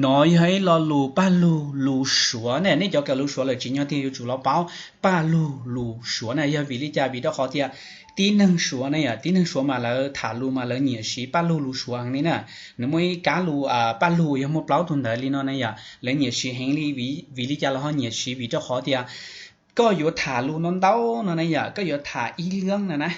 Nov yog ib lo lus paj lug lus Suav ne, nej cov kawm lus Suav lawm tsim nyog tiag yuav tsum los paub paj lug lus Suav na. Yog vim li cas? Vim rau qhov tias tib neeg Suav na yom, tib neeg Suav mas lawv tham lus mas lawv nyiam siv paj lug lus Suav heev li na. Nws muaj ib kab lus paj lug yog muaj plaub tug ntawv li no na yom, lawv nyiam siv heev li. Vim li cas los ho nyiam siv? Vim rau qhov tias koj yuav tham lus no ntau no na yom, koj yuav tham ib leeb no na,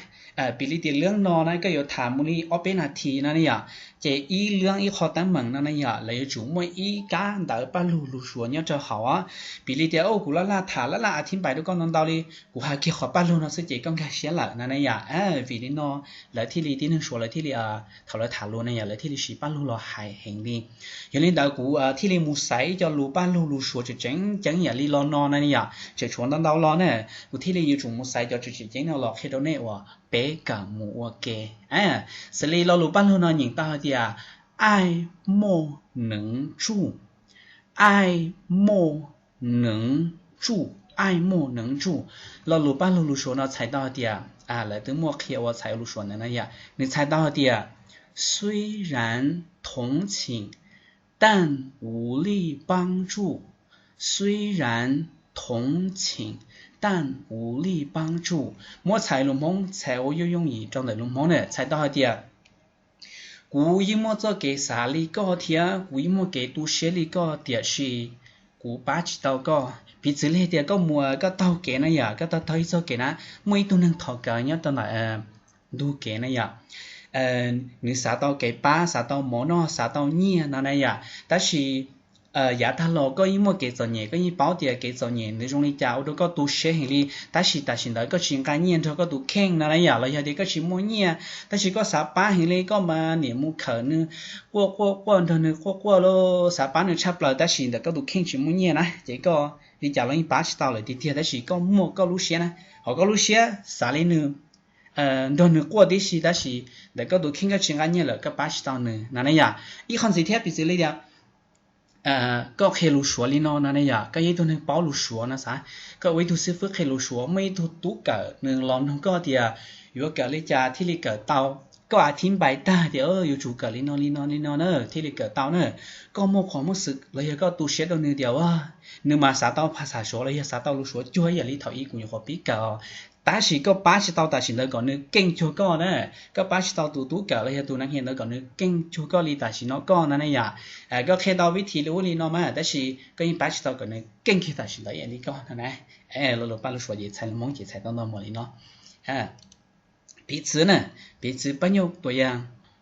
piv li tias leeb no na koj yuav tham mus li ob peb nas this no na yom, ces ib leeb ib qho teeb meem no na yom, lawv yuav tsum muaj ib kab ntawv paj lug lus Suav nyob rau hauv. Piv li tias kuv laj laj tham laj laj a thib npais rau koj no ntau li, kuv hais kiag qhov paj lug no xwb ces koj nkag siab lawm no na yom. Vim li no lawv thiaj li, tib neeg Suav lawv thiaj li, thaum lawv tham lus na yom, lawv thiaj li siv paj lug los hais heev li. Yog li ntawd kuv thiaj li mus xaiv ib co lus paj lug lus Suav tseem tseem ceeb yam li los no na yom, tseem tshuav ntau ntau los na, kuv thiaj li yuav tsum mus xaiv cov tseem tseem ceeb no los qhia rau nej uas peb kawm mus ua ke. Xws li lo lus paj lug no nyeem tau hais tias 爱莫能助, 爱莫能助, 爱莫能助. Lo lus paj lug lus Suav no txhais tau hais tias, lawv twb muaj qhia ua txhais lus Suav ntawd na yom, nws txhais tau hais tias 虽然同情，但无力帮助。虽然同情，但无力帮助。 Muab txhais lus Hmoob txhais ua yooj yooj yim rau ntawm lus Hmoob na txhais tau hais tias kuv yeej muaj txoj kev xav li koj thiab kuv yeej muaj kev tu siab li koj, tiam sis kuv pab tsis tau koj. Piv txwv li tias koj mus koj taug kev na yom, koj taug taug ib txoj kev na, muaj ib tug neeg thov kawg nyob rau ntawm ntug kev na yom, nws xav tau kev pab, xav tau mov noj, xav tau nyiaj no na yom, tab sis yav tag los koj yeej muaj kev txom nyem, koj yeej paub tias kev txom nyem nws zoo li cas ua rau koj tu siab heev li, tab sis tam sim ntawd koj tsis nqa nyiaj nrog koj tus kheej no na yom, los yog tias koj tsis muaj nyiaj, tab sis koj xav pab heev li, koj mas niam mus khawm nws quaj quaj quaj, nrog nws quaj quaj los xav pab nws tshaj plaws, tab sis ntawm koj tus kheej tsis muaj nyiaj na, ces koj li cas los yeej pab tsis tau lawm tiag tiag, tab sis koj muaj koj lub siab na, ho koj lub siab xav li nws, nrog nws quaj tib si, tab sis ntawm koj tus kheej koj tsis nqa nyiaj lawm, koj pab tsis tau nws no na yom. Ib qho ntxiv thiab, piv txwv li tias koj qhia lus Suav li no no na yom, koj yog ib tug neeg paub lus Suav no xav, koj ua ib tug xib fwb qhia lus Suav, muaj ib tug tub kawm nws los nug koj tias yuav kawm li cas thiaj li kawm tau, koj a thib npais tag tias yuav tsum kawm li no li no li no na thiaj li kawm tau na, koj muaj qhov muaj xwm los yog koj tu siab rau nws tias nws mas xav tau phas xas Suav los yog xav tau lus Suav cuag ib yam li thaum ub kuv nyuam qhuav pib kawm os, tab sis koj pab tsis tau tam sim ntawd kom nws keej cuag koj na, koj pab tsis tau tus tub kawm los yog tus neeg hia ntawd kom nws keej cuag koj li tam sim no koj no na yom. Koj qhia tau vib thim li ub li no mas, tab sis koj yeej pab tsis tau kom nws keej kiag tam sim ntawd ib yam li koj no na. Lo lus paj lug Suav ces txhais lus Hmoob ces txhais tau ntau muaj li no. Piv txwv na, piv txwv pab nyuj tuam yas,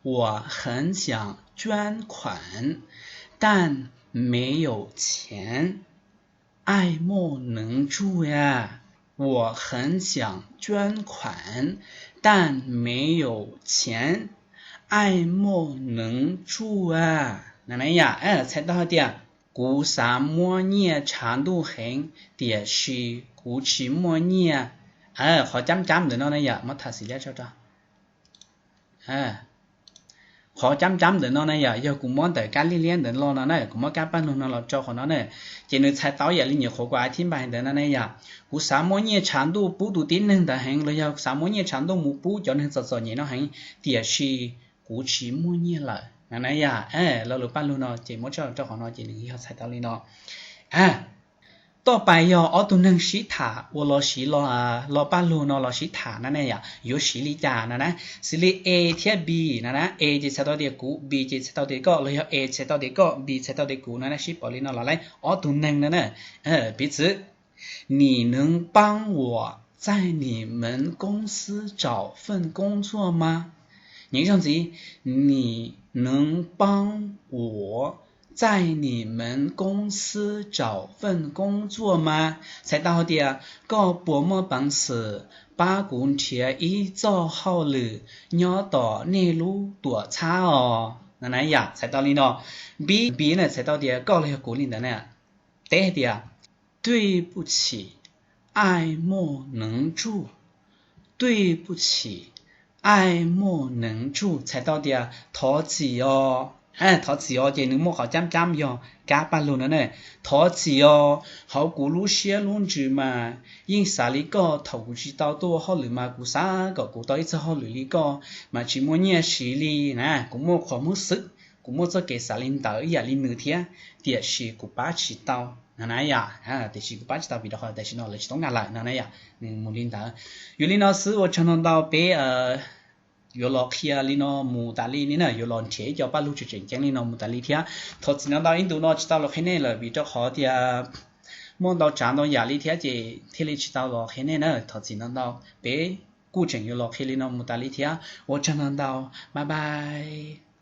我很想捐款，但没有钱。 爱莫能助呀，我很想捐款，但没有钱，爱莫能助啊。 Txhais tau hais tias, kuv xav muab nyiaj tshav ntuj heev, tiam sis kuv tsis muaj nyiaj. Qhov cab cab ntawm no na yom, muab tha xim liab tso rau. Qhov cab cab ntawm no na yom, yog kuv muab ntawm kab liab liab ntawd los no na, kuv muab kab paj lug no los rau qhov no na, ces nws txhais tau yam li nyuam qhuav kuv a thib npais ntawd no na yom, kuv xav muab nyiaj tshav ntuj pub tus tib neeg ntawd heev los yog xav muab nyiaj tshav ntuj mus pub cov neeg txom txom nyem no heev, tiam sis kuv tsis muaj nyiaj lawm no na yom. Lo lus paj lug no ces muab tso rau qhov no ces nws yog txhais tau li no. Toj pais yog ob tug neeg sib tham ua los siv lo paj lug no los sib tham no na yom, yuav siv li cas no na. Xws li A thiab B no na, A ces txhais tau tias kuv, B ces txhais tau tias koj, los yog A txhais tau tias koj, B txhais tau tias kuv no na, sib pom li no los lawm ob tug neeg no na. Piv txwv, 你能帮我在你们公司找份工作吗？ Nyeem ib zaug ntxiv, 你能帮我在你们公司找份工作吗? Txhais tau hais tias, koj puas muaj peev xwm pab kuv nrhiav ib txoj hauj lwm nyob tom nej lub tuam txhab os? No na yom, txhais tau li no. B, B na txhais tau tias koj los yog kuv li ntawd na. Teb hais tias, 对不起，爱莫能助。 对不起，爱莫能助 txhais tau tias thov txim os. Thov txim os ces nws muaj qhov cab cab yog kab paj lug no na. Thov txim os, hauv kuv lub siab lub ntsws mas yeej xav li koj, thaum kuv tsis tau tuaj ua hauj lwm mas kuv xav kom kuv tau ib txoj hauj lwm li koj, mas tsis muaj nyiaj siv li na, kuv muaj qhov muab xwm kuv muaj txoj kev xav li ntawd ib yam li nws thiab, tiam sis kuv pab tsis tau no na yom. Tiam sis kuv pab tsis tau vim rau qhov tam sim no lawv tsis toob dag lawm no na yom, nws mus li ntawd. Yog li no xwb, ua tsaug ntau ntau, peb yuav los qhia li no mus tas li ne na, yuav los nrhiav ib co paj lug tseem tseem ceeb li no mus tas li thiab. Thov txim ntau ntau, ib ntu no tsis tau los qhia nej lawm vim rau qhov tias muaj ntau tsav ntau yam li thiab ces thiaj li tsis tau los qhia nej na. Thov txim ntau ntau, peb kuj tseem yuav los qhia li no mus tas li thiab. Ua tsaug ntau ntau, bye bye.